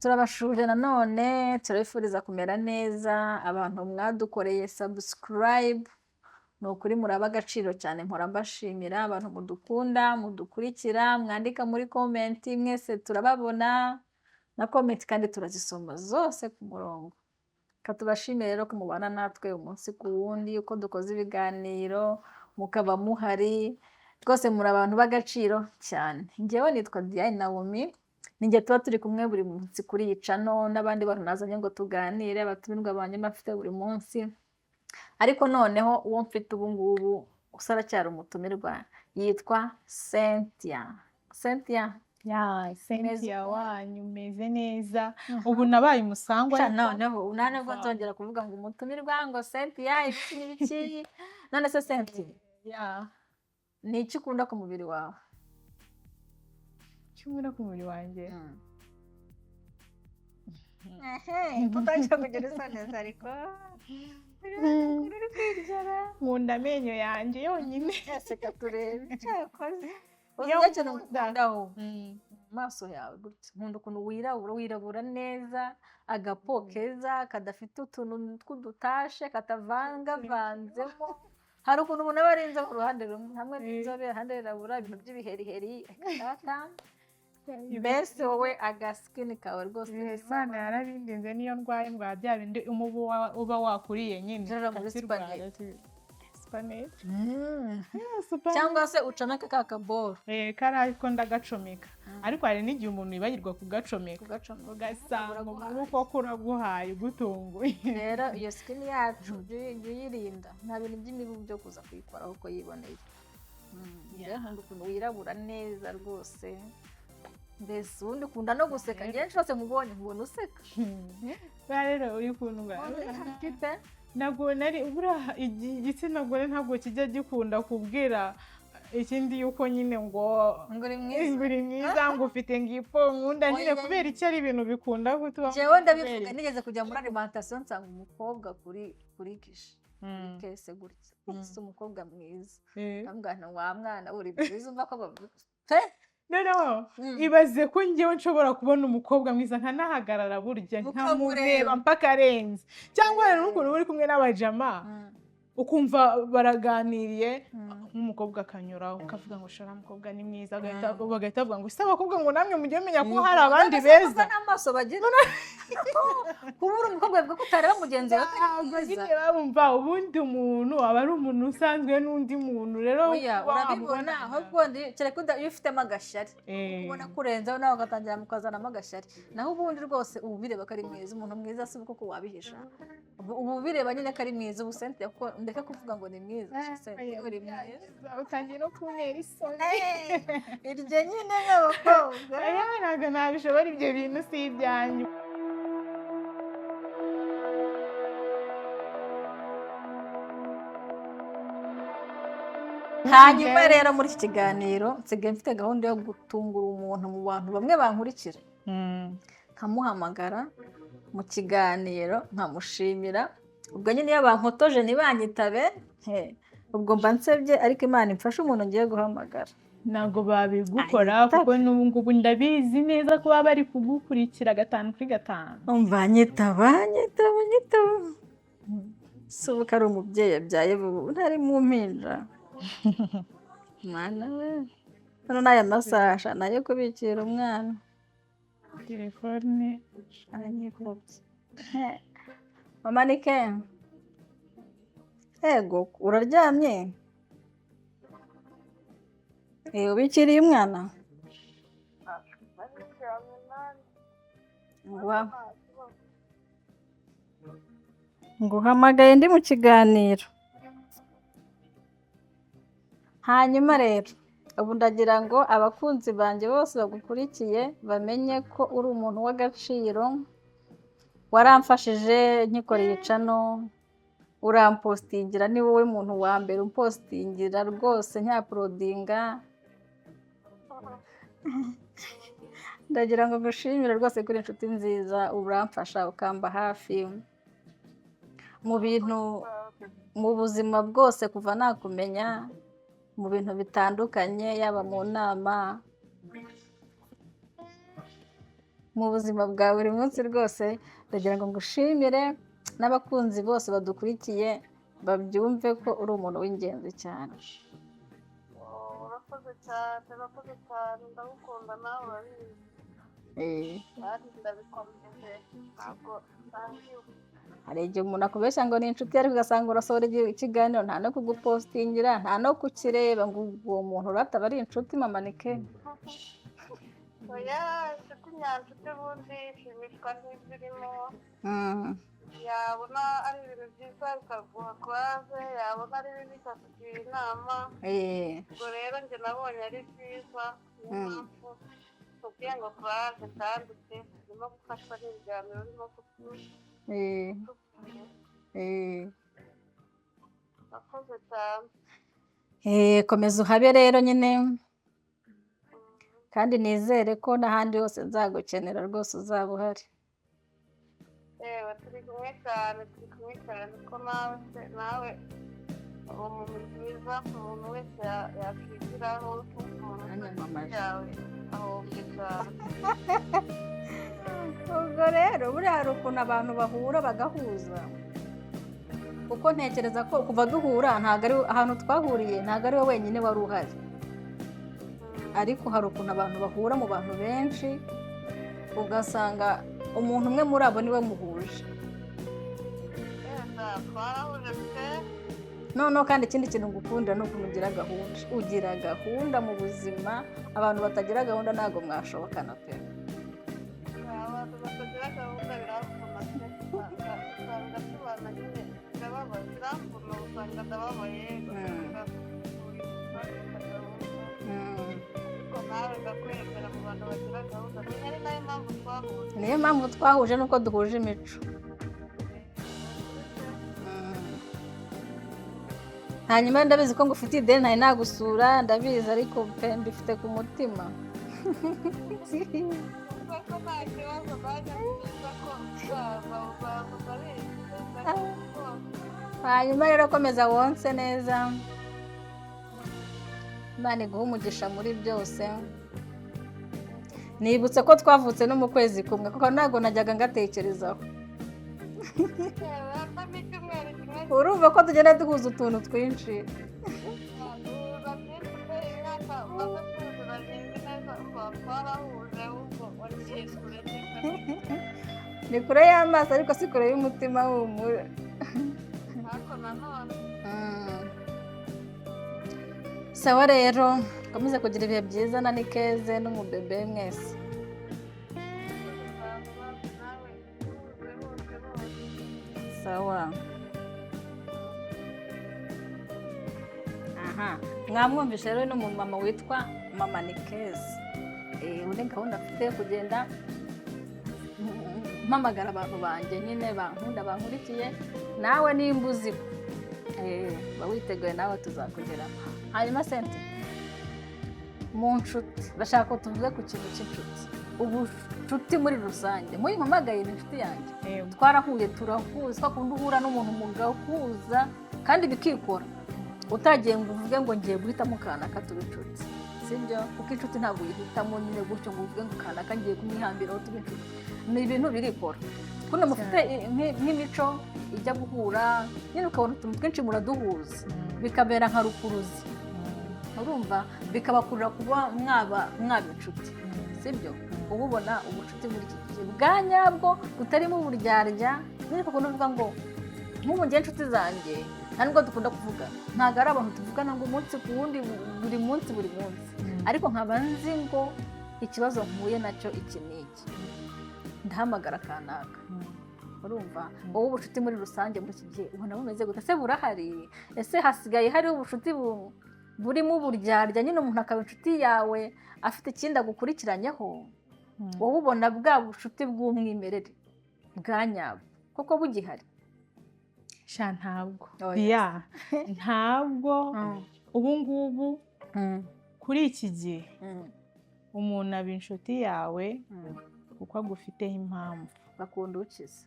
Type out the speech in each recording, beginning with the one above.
Turabashuje nanone, turabifuriza kumera neza, abantu mwadukoreye subscribe, ni ukuri muraba agaciro cyane, mpora mbashimira, abantu mudukunda, mudukurikira, mwandika muri comment, mwese turababona, na comment kandi turazisoma zose ku murongo. Reka tubashimire rero ko mubana natwe umunsi ku wundi, uko dukoze ibiganiro, mukaba muhari, rwose muri abantu b'agaciro cyane. Njyewe nitwa Diane Naomi, ninjye tuba turi kumwe buri munsi kuri iyi channel, n'abandi bantu nazanye ngo tuganire, abatumirwa banjye mba buri munsi, ariko noneho uwo mfite ubu ngubu usa aracyari umutumirwa, yitwa Cynthia. Cynthia, Ya, meze Cynthia wanyu meze neza. Ubu nabaye umusangwa Sha ariko noneho nta nubwo umva. nzongera kuvuga ngo umutumirwa ngo Cynthia ibiki n'ibiki. None se Cynthia, Ya, ni iki ukunda ku mubiri wawe? icyo nkunda ku mubiri wanjye. Utangira kugira isoni ariko uri kwiryara. Nkunda amenyo yanjye yonyine. Seka turebe icyo yakoze. Niyo Uzi ikintu nkunda. nkundaho mu maso yawe gutya, nkunda ukuntu wirabura, wirabura neza, agapo keza kadafite utuntu tw'udutashe katavangavanzemo. Hari ukuntu umuntu aba ari inzobe uruhande rumwe, hamwe n'inzobe ahandi wirabura, ibintu by'ibiheriheri, reka mbese wowe agasikini kawe rwose ni sawa. Imana yarabindinze, niyo ndwaye ndwara bya bindi umubu uba wakuriye nyine. Jora muri ukakirwara. supanete. Supanete. Yeah, supanete. Cyangwa se ucomeke ka kaboro. Eh, kariya ariko ndagacomeka. Ariko hari n'igihe umuntu yibagirwa kugacomeka. Kugacomeka. Ugasanga Uraguhaye. umubu koko uraguhaye ugutunguye. Rero iyo skin yacu jya uyirinda, nta bintu by'imibu byo kuza kuyikoraho uko yiboneye. Rero nkunda ukuntu wirabura neza rwose, mbese ubundi ukunda no guseka, njyewe rwose nkubonye nkubona useka. Buriya rero uri kundwara. Mfite Ntabwo nari buriya igitsina gore ntabwo kijya gikunda kubwira ikindi yuko nyine ngo ngo uri mwiza, ngo uri mwiza, ngo ufite ngo nkunda nyine Oya. kubera icyo ari ibintu bikunda kutuba. Njyewe ndabivuga, nigeze kujya muri alimentation nsanga umukobwa kuri guichet, kuri caisse gutya, si umukobwa mwiza, ndamubwira nti wa mwana uri mwiza, umva ko bavuga pe. Noneho ibaze ko njyewe nshobora kubona umukobwa mwiza nkanahagarara burya Ukamureba. nkamureba mpaka arenze, cyangwa hari n'ukuntu uri kumwe n'abajama ukumva baraganiriye, nk'umukobwa akanyuraho ukavuga ngo shara mukobwa ni mwiza, bagahita bavuga ngo ese abakobwa ngo namwe mujye mumenya ko hari abandi None se beza. kuko n'amaso bagira, kuba uri umukobwa bivuga ko utareba mugenzi wawe ko ari Ntabwo mwiza. nyine babumva, ubundi umuntu aba ari umuntu usanzwe n'undi muntu rero Oya, kuba urabibona wamubona ahubwo kereka iyo ufitemo agashyari, ubona ko urenzeho nawe ugatangira mukazanamo agashyari, naho ubundi rwose uba ubireba ko ari mwiza. Umuntu mwiza si uko wabihisha, uba ubireba nyine ko ari mwiza. Ubu Cynthia, kuko ndeke kuvuga ngo ni mwiza, Cynthia uri mwiza. Utangiye no kuntera isoni. Iryo nyine nk'abakobwa. Oya, ntabwo nabishobora, ibyo bintu si ibyanyu. Hanyuma rero muri iki kiganiro nsigaye mfite gahunda yo gutungura umuntu mu bantu bamwe bankurikira, nkamuhamagara mu kiganiro nkamushimira. Ubwo nyine iyo bankotoje ntibanyitabe, he, ubwo mba nsebye, ariko Imana imfashe umuntu ngiye guhamagara. Ntabwo babigukora. Anyitabe. Kuko n'ubu ngubu ndabizi neza ko baba bari kugukurikira gatanu kuri gatanu. Umva, nyitaba, nyitaba, nyitaba. Si ubu ko ari umubyeyi yabyaye, ubu ntari mu mpinja, mwana we, hano n'aya masaha nayo kubikira umwana. Telefone. Aranyitabye. Mama Nike, ego, uraryamye? Ubikiriye umwana? Nguhamagaye ndi mu kiganiro. Hanyuma rero ubu ndagira ngo abakunzi banjye bose bagukurikiye bamenye ko uri umuntu w'agaciro, waramfashije nkikoreye channel, urampostingira, ni wowe muntu wa mbere umpostingira rwose nyauploadinga. Ndagira ngo ngushimire rwose kuri inshuti nziza, uramfasha ukamba hafi mu bintu mu buzima bwose kuva nakumenya, mu bintu bitandukanye, yaba mu nama. Mu buzima bwa buri munsi rwose ndagira ngo ngushimire, n'abakunzi bose badukurikiye babyumve ko uri umuntu w'ingenzi cyane. Oh, urakoze cyane, urakoze cyane, ndagukunda nawe urabizi. Kandi ndabikomeje, ntabwo ndangiwe. Hari igihe umuntu akubeshya ngo ni inshuti, ariko ugasanga urasohora ikiganiro nta no kugupostingira, nta no kukireba, ngo uwo muntu urataba ari inshuti, mama Nike? Oya, inshuti nyanshuti ubundi ishimishwa n'ibyo urimo. Yabona ari ibintu byiza bikaguha kuraje, yabona ari bibi bikakugira inama. Ubwo rero njye nabonye ari byiza, niyo mpamvu tubwiye ngo kuraje, kandi pe urimo gufashwa n'ibiganiro urimo kutubwira. Urakoze cyane. Komeza uhabe rero nyine, kandi nizere ko n'ahandi hose nzagukenera rwose uzaba uhari. Yewe, turi kumwe cyane, turi kumwe cyane, ko nawe se nawe uri umuntu mwiza, umuntu wese yakwigiraho, umuntu Anyamamaje. yawe ahombye cyane. Ubwo rero buriya hari ukuntu abantu bahura bagahuza, kuko ntekereza ko kuva duhura ntabwo ari ahantu twahuriye, ntabwo ari we wenyine wari uhari, ariko hari ukuntu abantu bahura mu bantu benshi, ugasanga umuntu umwe muri abo niwe muhuje. Yenda twarahuje pe. Noneho kandi ikindi kintu ngukundira ni ukuntu ugira gahunda, ugira gahunda mu buzima. Abantu batagira gahunda ntabwo mwashobokana pe. Abantu batagira gahunda biramvuna pe, usanga tubana nyine birababaye, biramvuna, usanga ndababaye, ugasanga uri gufata gahunda. Ariko nawe ndakwemera mu bantu bagira gahunda, menya ari nayo mpamvu twahuje. Niyo mpamvu twahuje, nuko duhuje imico. Hanyuma ndabizi ko ngufitiye ideni, ntari nagusura, ndabizi, ariko pe mbifite ku mutima. Numva ko nta kibazo, nanjye nziza ko uzaza, uzaza, ndabizi, ndabizi rwose. Hanyuma rero komeza wonse neza, Imana iguhe umugisha muri byose. Nibutse ko twavutse no mu kwezi kumwe, kuko ntabwo najyaga ngatekerezaho. Yewe, havamo icyumweru kimwe. Urumva ko tugenda duhuza utuntu twinshi. Duhuza byinshi pe, imyaka umaze kuzura nzi neza umva twarahuje, ahubwo wagiye kure neza. Ni kure y'amaso ariko si kure y'umutima, humura. Ariko nanone Sawa rero, komeze kugira ibihe byiza na Nikeze n'umubebe mwese. Nawe duhuze bose bose. Sawa. Aha mwamwumvishe rero, ni umumama witwa mama Nikeze. Ubu ni gahunda afite yo kugenda mpamagara abantu banjye nyine bankunda, bankurikiye. Nawe nimba uzi ko ba witeguye, nawe tuzakugeraho. Hanyuma sente mu nshuti, bashaka ko tuvuge ku kintu cy'inshuti, ubucuti muri rusange. Muyimpamagaye ni inshuti yanjye. Twarahuye, turahuza, kwa kundi uhura n'umuntu mugahuza kandi bikikora, utagiye ngo uvuge ngo ngiye guhitamo kanaka tuba inshuti, sibyo? Kuko inshuti ntabwo uyihitamo nyine gutyo ngo uvuge ngo kanaka ngiye kumwihambiraho tuba inshuti. Ni ibintu birikora kuno mufite nk'imico ijya guhura nyine, ukabona utuntu twinshi muraduhuza, bikabera nka rukuruzi, urumva bikabakurura kuba mwaba inshuti, sibyo? Uba ubona ubucuti muri iki gihe bwa nyabwo butarimo uburyarya nyine, kuko uvuga ngo nk'ubu njye inshuti zanjye nta nubwo dukunda kuvugana, ntabwo ari abantu tuvugana ngo umunsi ku wundi, buri munsi buri munsi, ariko nkaba nzi ngo ikibazo mpuye nacyo iki n'iki ndahamagara kanaka. Urumva wowe ubucuti muri rusange muri iki gihe ubona bumeze gute? Ese burahari? Ese hasigaye hariho ubucuti burimo uburyarya nyine, umuntu akaba inshuti yawe afite ikindi agukurikiranyeho? Wowe ubona bwa bucuti bw'umwimerere bwa nyabwo kuko bugihari? Sha, ntabwo. Oh, yes. Ya, ntabwo. Ubu ngubu kuri iki gihe umuntu aba inshuti yawe kuko agufiteho impamvu. Bakunda ukize.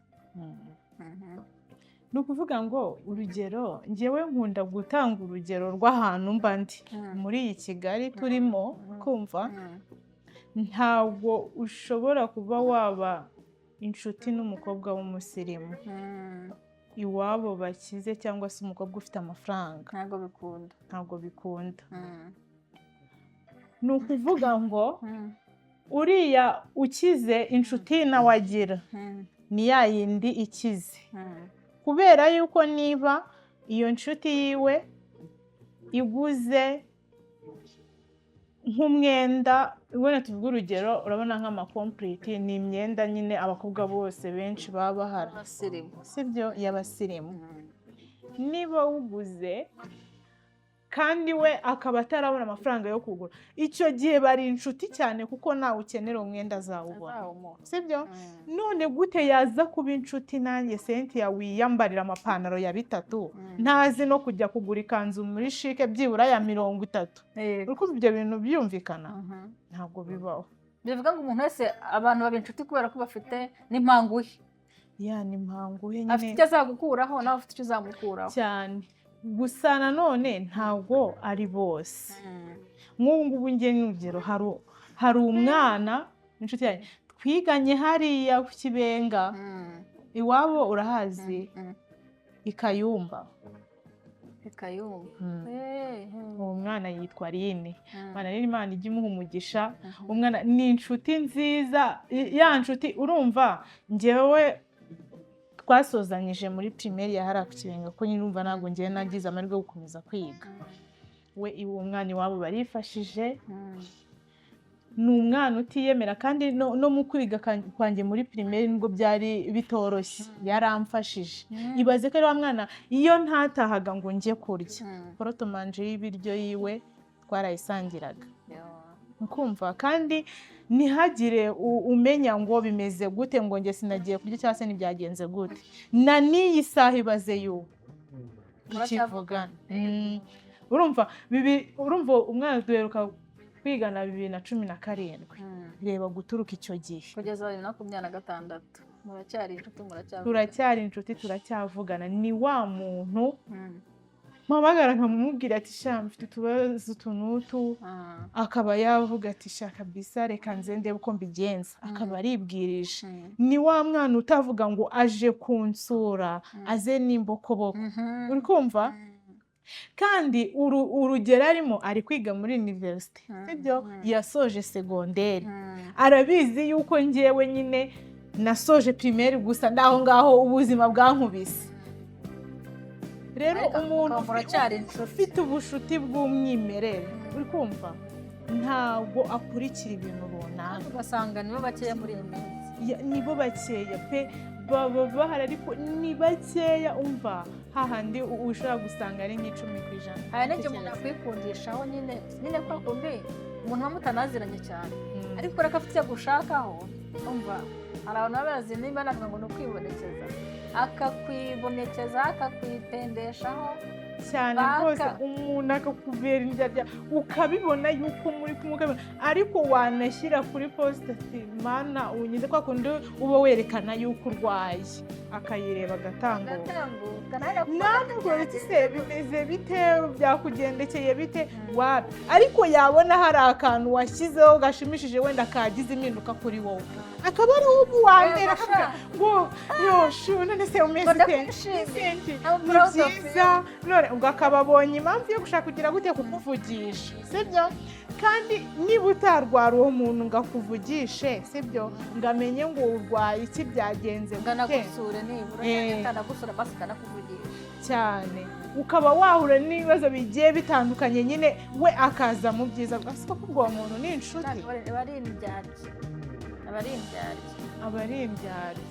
Ni ukuvuga ngo urugero, njyewe nkunda gutanga urugero rw'ahantu mba ndi muri iyi Kigali turimo kumva. Ntabwo ushobora kuba waba inshuti n'umukobwa w'umusirimu iwabo bakize cyangwa se umukobwa ufite amafaranga. Ntabwo bikunda. Ntabwo bikunda. Ni ukuvuga ngo uriya ukize, inshuti nawe agira ni ya yindi ikize, kubera yuko niba iyo nshuti yiwe iguze nk'umwenda, wenda tuvuge urugero, urabona nk'amakompleti, ni imyenda nyine abakobwa bose benshi baba bahara. Abasirimu. Sibyo, y'abasirimu. Niba wuguze kandi we akaba atarabona amafaranga yo kugura, icyo gihe bari inshuti cyane, kuko nawe ukenera umwenda azawubona. Azawumuha. Sibyo? None gute yaza kuba inshuti nanjye, Cynthia, wiyambarira amapantaro ya 3, ntazi no kujya kugura ikanzu muri CHIC byibura ya 30? Uri kumva ibyo bintu byumvikana? Ntabwo bibaho. Bivuga ngo umuntu wese, abantu baba inshuti kubera ko bafite n'impanguhe. Ya, ni mpanguhe Afite nyine. icyo azagukuraho, nawe ufite icyo uzamukuraho. Cyane. Gusa nanone ntabwo ari bose. Nk'ubu ngubu njye n'urugero, hari umwana inshuti yanjye twiganye hariya ku Kibenga, iwabo urahazi, i Kayumba. I Kayumba. Uwo mwana yitwa Aline. Imana rero, Imana ijya imuha umugisha. Umwana ni inshuti nziza, ya nshuti urumva njyewe twasozanyije muri primaire ya hariya ku Kibenga, ko nyine urumva ntabwo njyewe nagize amahirwe yo gukomeza kwiga. We, uwo mwana iwabo barifashije. Ni umwana utiyemera, kandi no mu kwiga kwanjye muri primaire, nubwo byari bitoroshye, yaramfashije. Ibaze ko ari wa mwana iyo ntatahaga ngo njye kurya, porte-manger y'ibiryo yiwe twarayisangiraga. Ukumva kandi ntihagire umenya ngo bimeze gute, ngo njye sinagiye kurya cyangwa se ntibyagenze gute. Na n'iyi saha, ibaze yuko tukivugana. Urumva urumva umwana duheruka kwigana 2017. Reba guturuka icyo gihe kugeza 2026, muracyari inshuti, muracyavugana. Turacyari inshuti, turacyavugana. Ni wa muntu mpamagara nkamubwira ati: "Sha, mfite utubazo utu n'utu," akaba yavuga ati: "Sha kabisa, reka nze ndebe uko mbigenza," akaba aribwirije. Ni wa mwana utavuga ngo aje kunsura aze n'imbokoboko. Uri kumva? Kandi urugero arimo, ari kwiga muri université, sibyo? Yasoje segonderi. Arabizi yuko njyewe nyine nasoje primaire gusa, ndaho ngaho ubuzima bwankubise. Rero Ariko umuntu mukaba muracyari inshuti. ufite ubushuti bw'umwimerere, uri kumva, ntabwo akurikira ibintu runaka. Ugasanga nibo bakeya muri iyi minsi. Nibo bakeya pe. Baba bahari ariko ni bakeya. Umva, hahandi ushobora gusanga ari nk'10%. Hari n'igihe umuntu akwikundishaho nyine nyine, kwa kundi umuntu muba mutanaziranye cyane, ariko kubera ko afite icyo agushakaho. Umva, hari abantu baba bazi, niba navuga ngo ni ukwibonekeza, akakwibonekeza, akakwipendeshaho. Cyane rwose. Umuntu akakubera indyarya, ukabibona yuko muri kumwe, ukabibona, ariko wanashyira kuri post ati: "Mana unyize," kwa kundi uba werekana yuko urwaye, akayireba agatambuka. Agatambuka nawe. Ntabwo ati: "Se bimeze bite? Byakugendekeye bite?" Wapi. Ariko yabona hari akantu washyizeho gashimishije, wenda kagize impinduka kuri wowe, akaba ari wowe uwa mbere akavuga ngo: "Yoshu, none se umeze Ngo ute?" ndakwishimiye. Cynthia, I'm ni proud of byiza. None ubwo akaba abonye impamvu yo gushaka kugira gute? Kukuvugisha, sibyo? Kandi niba utarwara, uwo muntu ngo akuvugishe, sibyo, ngo amenye ngo urwaye iki, byagenze ngo gute. Anagusure nibura, cyangwa atanagusura basi akanakuvugisha. Cyane. Ukaba wahura n'ibibazo bigiye bitandukanye nyine, we akaza mu byiza bwa siko. Ubwo uwo muntu ni inshuti? Aba ari indyarya, aba ari indyarya. Aba ari indyarya.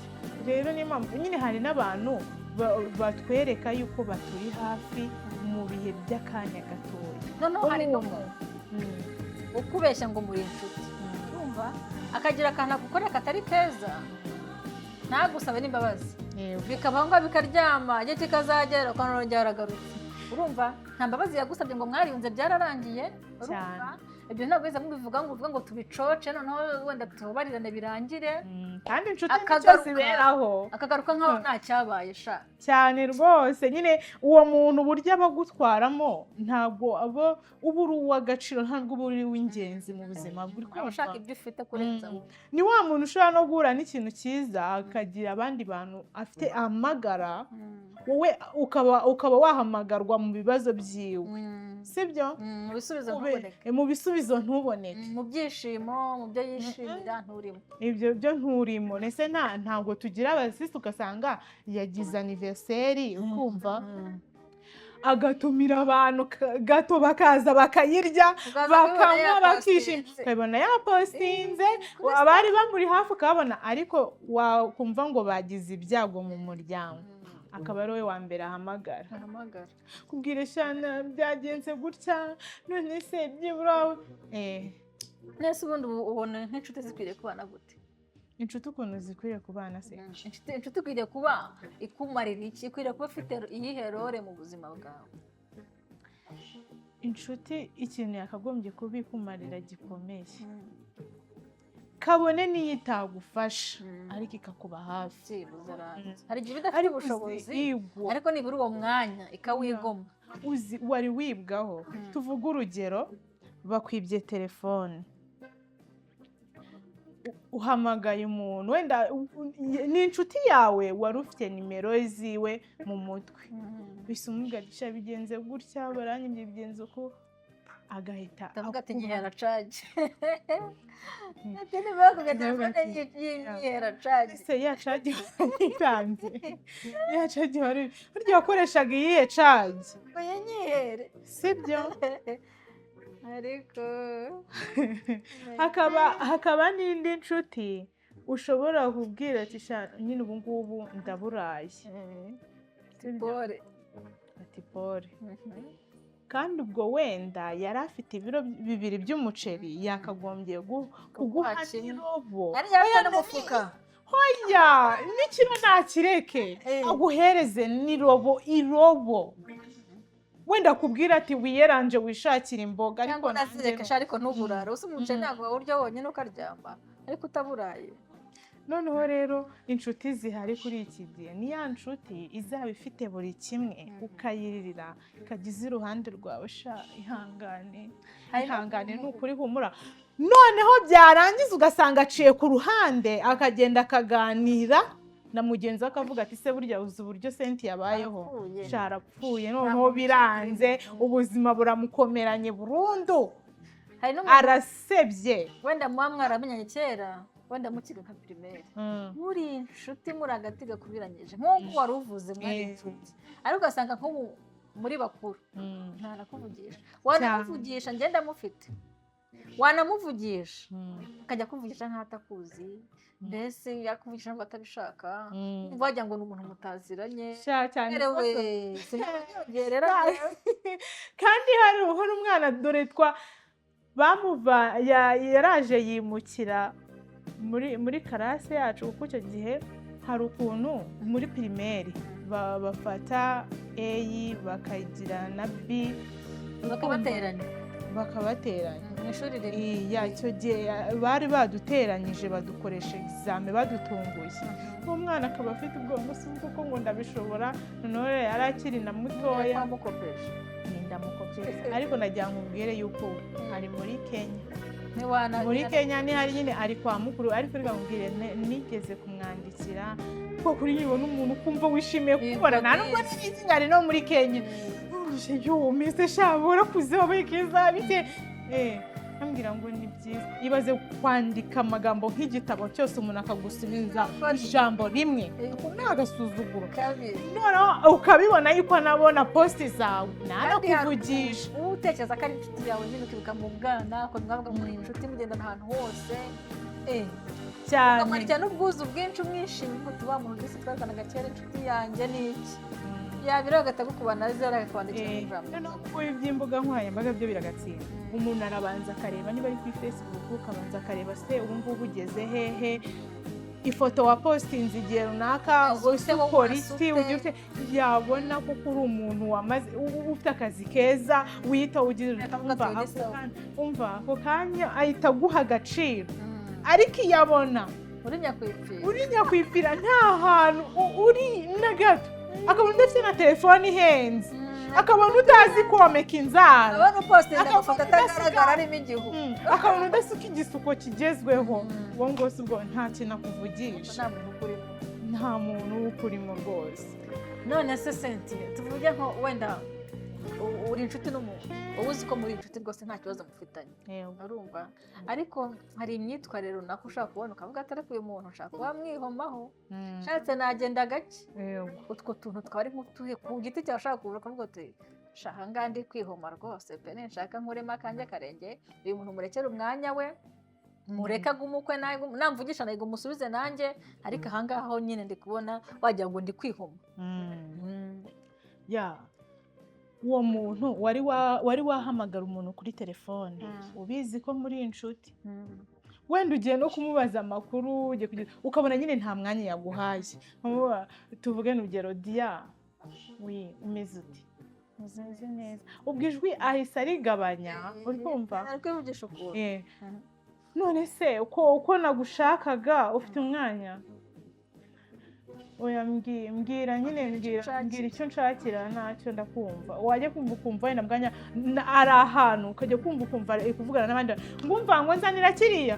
Rero niyo mpamvu nyine hari n'abantu batwereka yuko baturi hafi mu bihe by'akanya gatoya. Noneho hari n'umuntu ukubeshya ngo muri inshuti, urumva, akagira akantu agukorera katari keza, ntagusabe n'imbabazi. Bikaba ngombwa bikaryama, igihe kikazagera ukabona byaragarutse. Urumva, nta mbabazi yagusabye, ngo mwariyunze byararangiye, urumva? Ibyo ntabwo biza mubivuga ngo uvuga ngo tubicoce, noneho wenda tubabarirane birangire. Kandi inshuti nicyo Akagaruka. ziberaho. Akagaruka nkaho nta cyabaye sha. Cyane rwose. Nyine uwo muntu, uburyo aba agutwaramo, ntabwo aba uba uri uw'agaciro, ntabwo uba uri uw'ingenzi mu buzima bwe, uri Aba kumva? ushaka ibyo ufite kurenza wowe. Ni wa muntu ushobora no guhura n'ikintu cyiza, akagira abandi bantu afite ahamagara, wowe ukaba wahamagarwa mu bibazo byiwe, sibyo? Mu bisubizo ntuboneke. Mu bisubizo ntuboneke. Mu byishimo, mu byo yishimira nturimo. Ibyo byo nturimo. Ese ntabwo tugira abasisi, ugasanga yagize anniversaire, ukumva agatumira abantu gato, bakaza bakayirya, Ukaza bakanywa, kubibona bakishima, yapostinze. Ukabibona yapostinze, Kuri abari bamuri hafi ukababona, ariko wakumva ngo bagize ibyago mu muryango, akaba ari we wa mbere ahamagara. Ahamagara. Kubwira shana byagenze gutya, none se byibura Nese ubundi ubu ubona nk'inshuti zikwiriye kubana gute? Inshuti ukuntu zikwiriye kubana se? Inshuti ikwiriye kuba ikumarira iki? Ikwiriye kuba ifite iyihe role mu buzima bwawe? Inshuti ikintu yakagombye kuba ikumarira gikomeye, kabone n'iyo itagufasha, ariko ikakuba hafi. Byibuze aranze hari igihe idafite Ariko uzi, ubushobozi, igwo, ariko nibura uwo mwanya ikawigomwa. Uzi wari wibwaho, tuvuge urugero, bakwibye telefone, uhamagaye umuntu, wenda ni inshuti yawe, wari ufite nimero ziwe mu mutwe, bisa umubwira ati: "Sha, bigenze gutya, baranyibye, bigenze uko," agahita Ndavuga ati akuba. "Nyihera cagi." Ati niba kuga Ndavuga telefone ati, yinyihera cagi. Ese ya cagi waritanze, ya cagi wari burya wakoreshaga iyihe cagi? Ngo yinyihere. Sibyo? Ariko Hakaba n'indi nshuti ushobora kubwira ati: "Sha, nyine ubu ngubu ndaburaye." Sibyo? Pole. Ati: "Pole." Kandi ubwo wenda yari afite ibiro 2 by'umuceri, yakagombye kuguha Kuguha kimwe. n'irobo. Ari yafite n'umufuka. Hoya, n'ikiro ntakireke, aguhereze n'irobo, irobo, wenda akubwira ati: "Wiyeranje wishakire imboga." Ariko Cyangwa nanjye unazireke sha, ariko ntuburare usa umuceri. Ntabwo wawurya wonyine ukaryama ariko utaburaye. Noneho rero inshuti zihari kuri iki gihe ni ya nshuti izaba ifite buri kimwe, ukayiririra, ikajya iza iruhande rwawe: "Sha, ihangane, ihangane, ni ukuri, humura." Noneho byarangiza ugasanga aciye ku ruhande, akagenda akaganira na mugenzi we, akavuga ati: "Se burya uzi uburyo Senti yabayeho?" Arapfuye. Sha, arapfuye, noneho biranze, ubuzima buramukomeranye burundu. Hari n'umuntu Arasebye. wenda muba mwaramenyanye kera, wenda mukiga nka primaire, muri inshuti, muri agati gakubiranyije nk'uko wari uvuze, mwari inshuti, ariko ugasanga nk'ubu muri bakuru ntanakuvugisha. Wanamuvugisha, ngenda mufite, wanamuvugisha akajya akuvugisha nk'aho atakuzi, mbese yakuvugisha nubwo atabishaka, wumva wagira ngo ni umuntu mutaziranye. Sha, cyane Erewe rwose. Sinbyongerera. Kandi hari umwana dore twa bamuva yaraje yimukira muri classe yacu, kuko icyo gihe hari ukuntu muri primaire bafata A bakagira na B. Bakabateranya. Bakabateranya. Mu ishuri rimwe. Iya, icyo gihe bari baduteranyije, badukoresha examen, badutunguye, uwo mwana akaba afite ubwoba, si koko ngo ndabishobora? Noneho rero yari akiri na mutoya. Twamukopesha. Ndamukopesha, ariko nagira ngo ubwire yuko ari muri Kenya. Ntiwana Muri Kenya ni hari nyine ari kwa mukuru, ariko reka nkubwire, nigeze kumwandikira, kuko kuri nyibona umuntu ukumva wishimiye kumubona, nta nubwo nari nzi ari no muri Kenya. Yo mese sha, warakuze, wabaye keza, bite? Ambwira ngo ni byiza. Ibaze kwandika amagambo nk'igitabo cyose, umuntu akagusubiza ijambo rimwe. Ako ni agasuzuguro. Kabiri. Noneho ukabibona yuko anabona post zawe, Kandi hari ntanakuvugisha. uba utekereza ko ari inshuti yawe nyine, ukibuka mu bwana ukuntu mwabaga muri inshuti, mugendana ahantu hose, Cyane. ukamwandikira n'ubwuzu bwinshi, umwishimiye, uti: "Wa muntu disi twazanaga kera, inshuti yanjye ni iki?" Yabira agahita agukubana zeru, akakwandikira ijambo. Noneho kuko iby'imbuga nkoranyambaga byo biragatsinda, umuntu arabanza akareba niba ari kuri Facebook, akabanza akareba se ubu ngubu ugeze hehe. Ifoto wapostinze igihe runaka, Umeze ute, ese wowe ukora urasa iki, ute? Ugira ute, yabona ko uri umuntu wamaze ufite akazi keza, wiyitaho, ugira Akavuga ati, umva, "Uyu ni ako sawa." umva, ako kanya ahita aguha agaciro. Ariko iyo abona Uri nyakwipfira, uri nyakwipfira, nta hantu uri na gato, akabona udafite na telefone ihenze, akabona utazi komeka inzara, abona upostinze Akabona amafoto atagaragara arimo igihu, akabona udasuka igisuko kigezweho, uwo ngose ubwo nta kintu akuvugisha. Nta muntu ukurimo. Nta muntu ukurimo rwose. None se Senti, tuvuge nko wenda uri inshuti n'umuntu, uba uzi ko muri inshuti rwose, nta kibazo mufitanye, urumva, ariko hari imyitwarire runaka ushobora kubona ukavuga ati: "Ariko uyu muntu nshaka kuba mwihomaho, nshatse nagenda gake." Utwo tuntu twaba ari nk'utuhe ku giti cyawe ushaka kuvuga, ukavuga uti: "Shaka ngaha ndi kwihoma rwose pe, ninshaka nkuremo akanjye karenge, uyu muntu murekere umwanya we, mureke agume ukwe, namvugisha ntabwo umusubize nanjye, ariko ahangaha ho nyine ndi kubona wagira ngo ndi kwihoma"? Ya, uwo muntu wari wahamagara umuntu kuri telefone, ubizi ko muri inshuti, wenda ugiye no kumubaza amakuru, ugiye ukabona nyine nta mwanya yaguhaye. Tuvuge urugero: "Diya wi, umeze uti?" "Umeze neza." Ubwo ijwi ahise arigabanya, uri kumva? Ari kwivugisha ukuntu. "None se uko nagushakaga, ufite umwanya?" "Oya, mbwira nyine, mbwira." Nshakira. "Mbwira icyo nshakira." "Ntacyo, ndakumva." Wajya kumva ukumva wenda bwanya ari ahantu, ukajya kumva ukumva ari kuvugana n'abandi ngo: "Umva, ngo nzanira kiriya."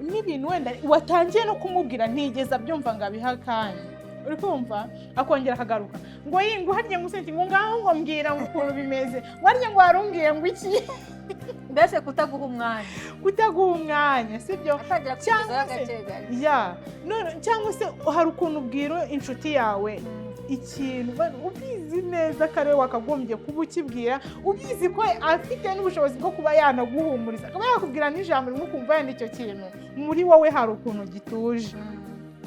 N'ibintu wenda watangiye no kumubwira ntigeze abyumva ngo abihe akanya, uri kumva? Akongera akagaruka ngo yi, ngo harya ngo usenti, ngo ngaho, ngo mbwira ngo ukuntu bimeze, ngo harya ngo warumbwiye ngo iki? Mbese kutaguha umwanya. Kutaguha umwanya, sibyo? Atangira Cyangwa kukugezaho se gake gake. Ya, none cyangwa se hari ukuntu ubwira inshuti yawe ikintu ubizi neza ko ari we wakagombye kuba ukibwira, ubizi ko afite n'ubushobozi bwo kuba yanaguhumuriza, akaba yakubwira n'ijambo rimwe, ukumva yenda icyo kintu muri wowe hari ukuntu gituje.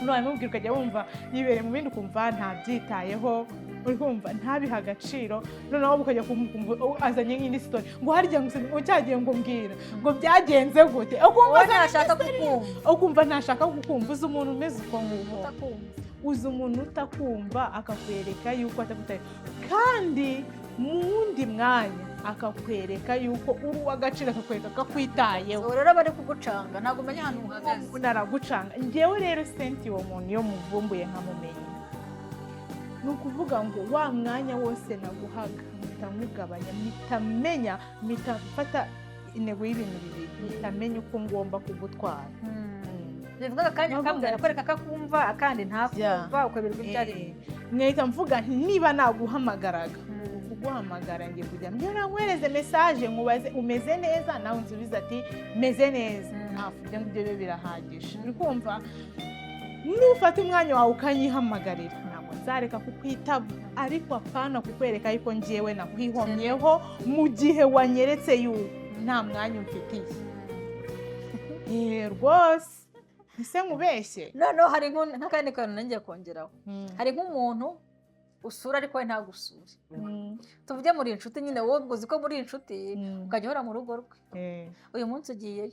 None wabimubwira ukajya wumva yibereye mu bindi, ukumva ntabyitayeho, uri kumva ntabihe agaciro. Noneho ukajya kumva azanye nk'indi story, ngo harya ngo cyagiye, ngo mbwira ngo byagenze gute, ukumva Wowe azanye ntashaka indi story. kukumva. Ukumva ntashaka kukumva. Uzi umuntu umeze uko nguko? Utakumva. Uzi umuntu utakumva, akakwereka yuko atakutaye, kandi mu wundi mwanya akakwereka yuko uri uw'agaciro, akakwereka ko akwitayeho. Ubu rero bari kugucanga, ntabwo umenya ahantu uhagaze. Umuntu aragucanga. Ngewe rero Senti, uwo muntu iyo muvumbuye nkamumenya, ni ukuvuga ngo wa mwanya wose naguhaga mpita nkugabanya, mpita menya, mpita mfata intego y'ibintu bibiri, mpita menya uko ngomba kugutwara. Bivuga akanya Navuga kamwe ati- arakwereka ko akumva, akandi ntakumva, ukaberwa ibyo ari byo. Nkahita mvuga nti: "Niba naguhamagaraga, kuguhamagara ngiye kujya mbwira, nkwereze message, nkubaze umeze neza, nawe unsubize ati meze neza." Ntafu, ibyo ngibyo bibe birahagije, uri kumva? Nufata umwanya wawe ukanyihamagarira, ntabwo nzareka kukwitaba, ariko apana kukwereka yuko ngewe nakwihomyeho mu gihe wanyeretse yuko nta mwanya umfitiye. Rwose ese nkubeshye? Noneho hari nk'akandi kantu nanjye kongeraho. Hari nk'umuntu usura ariko we ntagusure. Tuvuge muri inshuti nyine, wowe uzi ko muri inshuti, ukajya uhora mu rugo rwe. Uyu munsi ugiyeyo,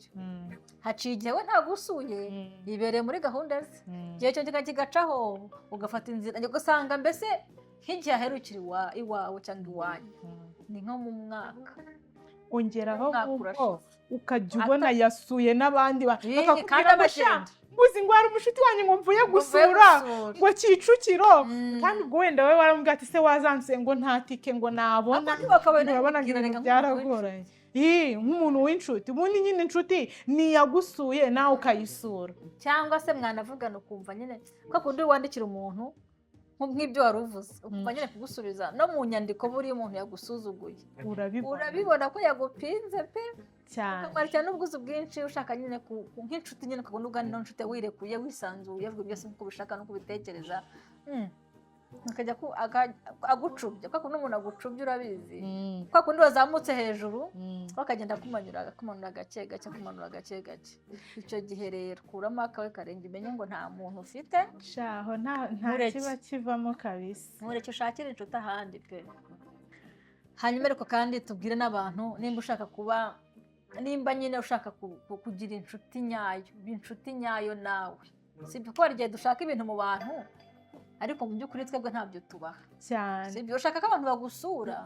haciye igihe we ntagusuye, yibereye muri gahunda ze. Igihe cyo kigacaho, ugafata inzira, ugasanga mbese nk'igihe aherukira iwawe cyangwa iwanyu ni nko mu mwaka. Ongeraho Umwaka kuko urashize. Ukajya ubona yasuye n'abandi Kandi bakakubwira ngo: "Sha, abagenda. uzi ngo hari umushuti wanjye ngo mvuye Ngo mvuye gusura gusura." ngo Kicukiro." Kandi ubwo wenda wowe waramubwira ati: "Se wazansuye?" Ngo: "Nta tike ngo nabona." Ariko ntiwakabaye Urabona ngo unamubwira, ibintu reka nk'umuntu. byaragoranye. Ii, nk'umuntu w'inshuti, ubundi nyine inshuti niyagusuye nawe ukayisura. Cyangwa se mwanavugana ukumva nyine kwa kundi wandikira umuntu, nk'ibyo wari uvuze, ukumva nyine kugusubiza no mu nyandiko, buriya umuntu yagusuzuguye. Urabibona. Urabibona ko yagupinze pe. Cyane. Ukamwandikira n'ubwuzu bwinshi, ushaka nyine nk'inshuti nyine, ukabona uganira n'inshuti wirekuye, wisanzuye, uvuga byose nk'uko ubishaka n'uko ubitekereza. Akajya agucubya kwa kundi umuntu agucubya, urabizi, kwa kundi wazamutse hejuru, bakagenda akumanura, akumanura gake gake, akumanura gake gake. Icyo gihe rero kuramo akawe karenge, umenye ngo nta muntu ufite. Shaho, nta Ntureke. kiba kivamo kabisa. Ntureke, ushakire inshuti ahandi pe. Hanyuma ariko kandi tubwire n'abantu, nimba ushaka kuba, nimba nyine ushaka kugira inshuti nyayo, ba inshuti nyayo nawe. Sibyo ko hari igihe dushaka ibintu mu bantu, ariko mu by'ukuri twebwe ntabyo tubaha. Cyane. Sibyo, ushaka ko abantu bagusura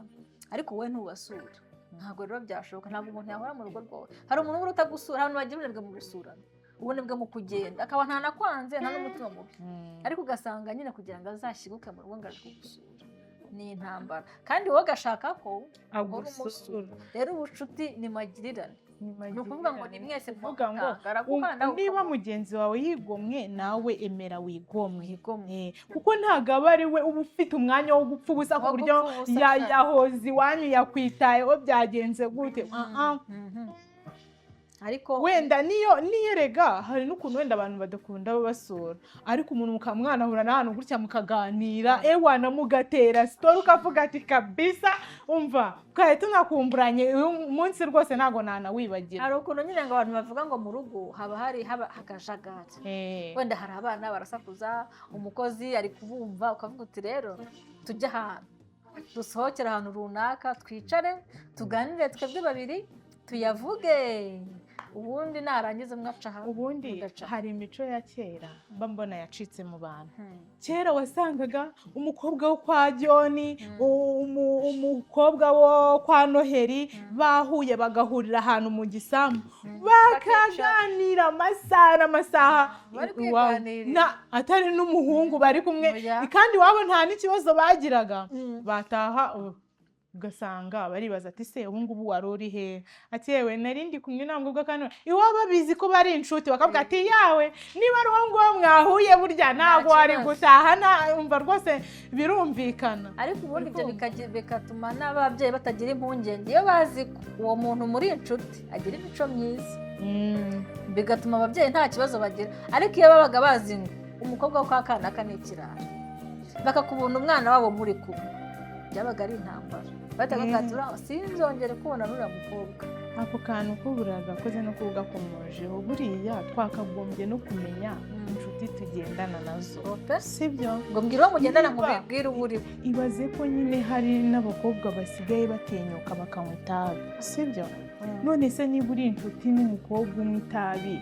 ariko wowe ntubasura. Ntabwo rero byashoboka, ntabwo umuntu yahora mu rugo rwawe. Hari umuntu ubura utagusura, abantu bagira ubunebwe mu gusurana, ubunebwe mu kugenda, akaba ntanakwanze, nta n'umutima mubi, ariko ugasanga nyine kugira ngo azashyiguke mu rugo ngo aje kugusura ni intambara, kandi wowe ugashaka ko uhora Agusura. umusura. Rero ubucuti ni magirirane, ni ukuvuga ngo ni mwese. Kuvuga ngo mutanga, araguha nawe niba ukamuha. Mugenzi wawe yigomwe, nawe emera wigomwe. Wigomwe. Kuko ntabwo aba ari we uba ufite umwanya wo gupfa ubusa ku Wo buryo gupfa ubusa cyane. Yahoze iwanyu, yakwitayeho, byagenze gute? Ah, ah. Ariko Wenda niyo rega hari n'ukuntu wenda abantu badakunda babasura, ariko umuntu mukamwanahura n'ahantu gutya mukaganira, ewana mugatera story, ukavuga ati kabisa umva twari tunakumburanye, uyu munsi rwose ntabwo nanawibagira. Hari ukuntu nyine ngo abantu bavuga ngo mu rugo haba hari haba akajagari, wenda hari abana barasakuza, umukozi ari kubumva, ukavuga uti rero tujye ahantu, dusohokere ahantu runaka, twicare tuganire twebwe babiri, tuyavuge, ubundi narangiza umwe aca aha, Ubundi undi aca aha. hari imico ya kera mba mbona yacitse mu bantu. Kera wasangaga umukobwa wo kwa Joni, umukobwa wo kwa Noheli bahuye, bagahurira ahantu mu gisambu, bakaganira amasaha n'amasaha. Bari Iwabo. kwiganirira. Atari n'umuhungu bari kumwe, Oya. kandi iwabo nta n'ikibazo bagiraga. Bataha ugasanga baribaza ati se ubu ngubu wari uri he? Ati yewe nari ndi kumwe na mukobwa. Kandi iwabo babizi ko bari inshuti, bakavuga ati yawe niba ari uwo nguwo mwahuye burya ntabwo wari kibazo. gutaha, umva rwose birumvikana. Ariko ubundi ibyo Uri kumva? Bigatuma n'ababyeyi batagira impungenge iyo bazi ko uwo muntu muri inshuti agira imico myiza, bigatuma ababyeyi nta kibazo bagira. Ariko iyo babaga bazi ngo umukobwa wo kwa kanaka ni ikirara, bakakubona umwana wabo muri kumwe, byabaga ari intambara. Bahitaga bavuga ati "Uriya sinzongere kubona n'uriya mukobwa." Ako kantu k'uburara gakoze no kugakomojeho, buriya twakagombye no kumenya inshuti tugendana nazo. Ope. Sibyo? Ngo mbwira uwo mugendana ngo mbibwire uwo uri we. Ibaze ko nyine hari n'abakobwa basigaye batinyuka bakanywa itabi, sibyo? None se niba uri inshuti n'umukobwa unywa itabi,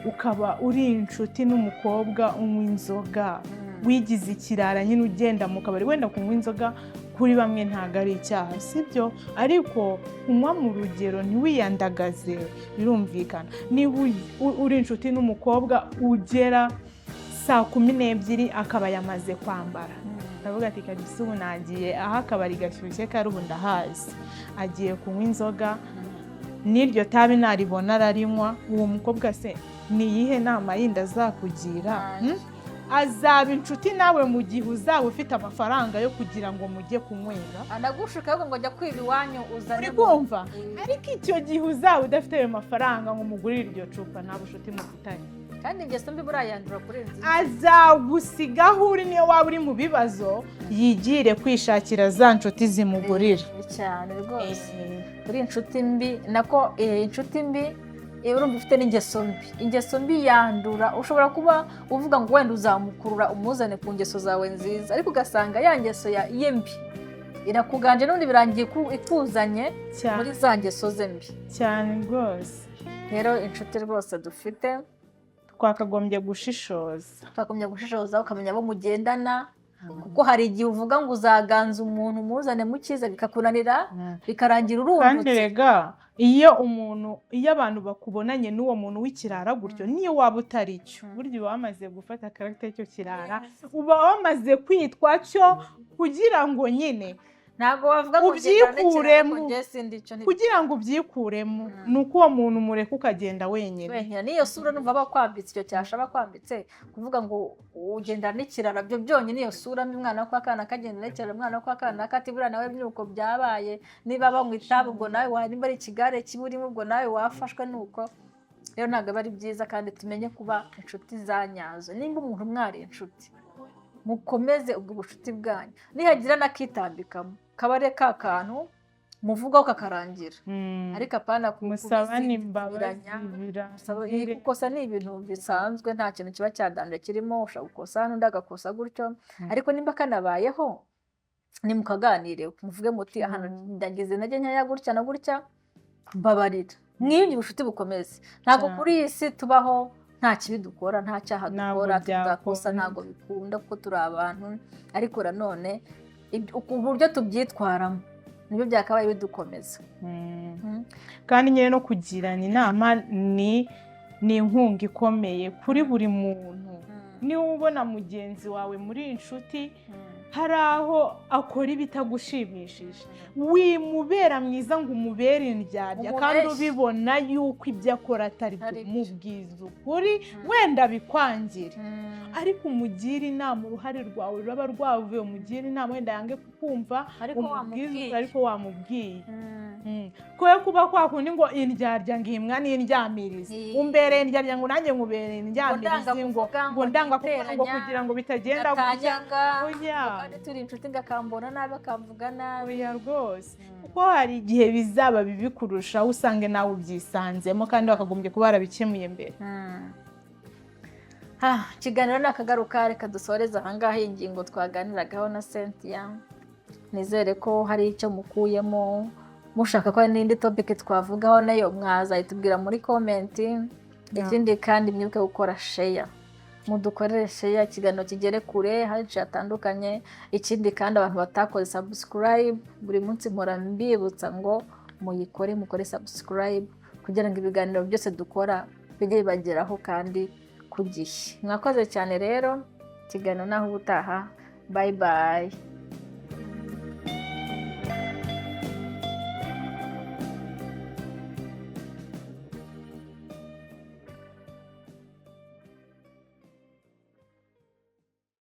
ukaba uri inshuti n'umukobwa unywa inzoga, wigize ikirara nyine ugenda mu kabari, wenda kunywa inzoga kuri bamwe ntabwo ari icyaha, sibyo? Ariko kunywa mu rugero, ntiwiyandagaze, birumvikana. Niba uri inshuti n'umukobwa ugera saa 12 akaba yamaze kwambara, ndavuga ati kabisa ubu nagiye aho akabari gashyushye kari, ubu ndahazi, agiye kunywa inzoga, n'iryo tabi naribona ararinywa, uwo mukobwa se ni iyihe nama yindi azakugira? Ntayo. Azaba inshuti nawe mu gihe uzaba ufite amafaranga yo kugira ngo mujye kunywera. Anagushuka ahubwo ngo jya kwiba iwanyu uzane. Uri kumva? Ariko icyo gihe uzaba udafite ayo mafaranga ngo umugurire iryo cupa, nta bushuti mufitanye. Kandi ingeso mbi burayandura kurenza indi. Azagusiga aho uri, niyo waba uri mu bibazo, yigire kwishakira za nshuti zimugurira. Cyane rwose. Uri inshuti mbi, nako inshuti mbi, urumva ufite n'ingeso mbi. Ingeso mbi yandura. Ushobora kuba uvuga ngo wenda uzamukurura umuzane ku ngeso zawe nziza, ariko ugasanga ya ngeso ye mbi irakuganje, n'ubundi birangiye ikuzanye Cyane. muri za ngeso ze mbi. Cyane rwose. Rero inshuti rwose dufite, twakagombye gushishoza. Twagombye gushishoza, ukamenya abo mugendana, kuko hari igihe uvuga ngo uzaganza umuntu umuzane mu cyiza, bikakunanira, bikarangira Kandi urungutse. rega iyo umuntu, iyo abantu bakubonanye n'uwo muntu w'ikirara gutyo, niyo waba utari cyo, burya uba wamaze gufata caractère y'icyo kirara, uba wamaze kwitwa cyo, kugira ngo nyine Ntabwo wavuga ngo ugendana n'ikirara ubyikuremo. ngo njye sindi icyo Kugira ngo ubyikuremo ni uko uwo muntu umureka ukagenda wenyine. Wenyine. N'iyo sura numva bakwambitse icyo cyasha bakwambitse, kuvuga ngo ugendana n'ikirara, byo byonyine iyo sura mbi, umwana wo kwa kana kagendana n'ikirara, umwana wo kwa kana kati buriya nawe nuko byabaye, niba banywa itabi ubwo nawe nimba ari ikigare kiba urimo ubwo nawe wafashwe. Nuko rero ntabwo aba ari byiza, kandi tumenye kuba inshuti za nyazo. Nimba umuntu mwari inshuti, mukomeze ubwo bucuti bwanyu, nihagira n'akitambikamo kabare ka kantu muvugaho kakarangira, ariko apana Musabane imbabazi. kubizingiranya. Birangire. Gukosa ni ibintu bisanzwe, nta kintu kiba cyadanje kirimo. Ushobora gukosa n'undi agakosa gutyo, ariko nimba kanabayeho nimukaganire, muvuge muti ahantu ndagize intege nkeya gutya na gutya, mbabarira, mwiyunge, ubucuti bukomeze. Ntabwo Cyane. kuri iyi si tubaho. Nta kibi dukora, nta cyaha Ntabwo dukora, tudakosa. Byakunda. Ntabwo bikunda kuko turi abantu, ariko nanone uburyo tubyitwaramo nibyo byakabaye bidukomeza. Kandi nyine no kugirana inama ni inkunga ikomeye kuri buri muntu. Niba ubona mugenzi wawe muri inshuti hari aho akora ibitagushimishije, wimubera mwiza ngo umubere indyarya kandi Umubeshye. ubibona yuko ibyo akora atari byo. Atari byo. Mubwiza ukuri, wenda bikwangire, ariko umugire inama. Uruhare rwawe ruraba rwavuye, umugire inama, wenda yange kukumva, Ariko umubwize wamubwiye. ukuri, ariko wamubwiye. Kwe kuba kwa kundi ngo indyarya ngo imwa n'indyamirizi, umbereye indyarya ngo nanjye nkubereye indyamirizi, Ndanga ngo kuvuga, ngo ndanga kuvuga ngo ngo kugira ngo bitagenda gutya. Gatanyanga. Oya. Kandi turi inshuti, ngakambona nabi, akamvuga nabi. Oya rwose, kuko hari igihe bizaba bibi kurushaho, usange nawe ubyisanzemo kandi wakagombye kuba warabikemuye mbere. Ah, ikiganiro ni akagaruka. Reka dusoreze ahangaha iyi ngingo twaganiragaho na Cynthia. Nizere ko hari icyo mukuyemo. Mushaka ko hari n'indi topic twavugaho, nayo mwazayitubwira muri comment. Ikindi kandi, mwibuke gukora share, mudukorere share, ikiganiro kigere kure henshi hatandukanye. Ikindi kandi, abantu batakoze subscribe, buri munsi mpora mbibutsa ngo muyikore, mukore subscribe kugira ngo ibiganiro byose dukora bijye bibageraho kandi ku gihe. Mwakoze cyane rero, ikiganiro naho ubutaha. Bye bye.